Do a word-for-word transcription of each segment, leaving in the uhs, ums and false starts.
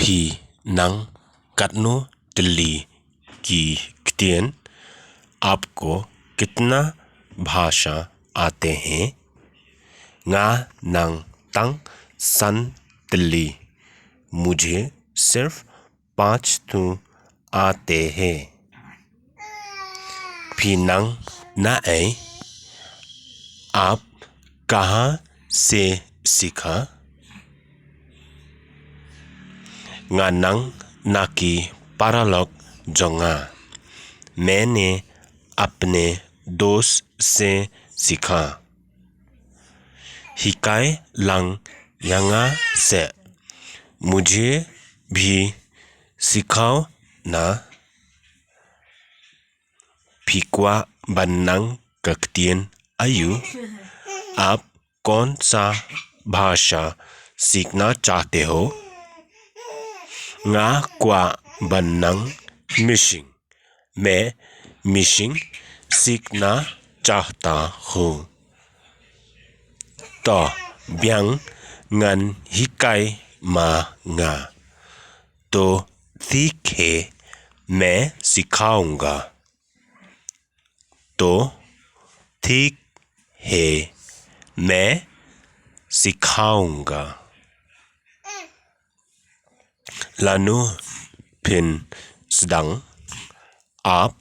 Phi nang katno tylli ki ktien? आपको कितना भाषा आते हैं? Nga nang tang san tylli. मुझे सिर्फ पाँच ठो आते हैं. Phi nang na ei? आप कहाँ से सीखा? Nga nang na ki paralok jong nga. मैंने अपने दोस्त से सीखा. Hikai lang ïa nga seh. मुझे भी सिखाओ ना. Phi kwah ban nang ka ktien aïu? आप कौन सा भाषा सीखना चाहते हो? Nga kwah ban nang Mishing. मैं मिशिंग सीखना चाहता हूँ. To biang, ngan hikai ma nga. तो ठीक है, मैं सिखाऊंगा. तो ठीक है, मैं सिखाऊंगा. Lano phin sdang? आप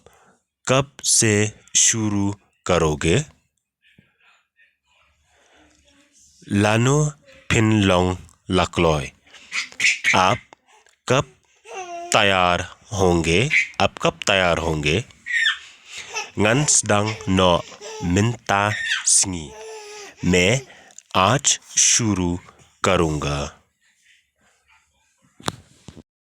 कब से शुरू करोगे? Lano phin long la kloi? आप कब तैयार होंगे? आप कब तैयार होंगे? Ngan sdang noh mynta sngi. मैं आज शुरू करूँगा.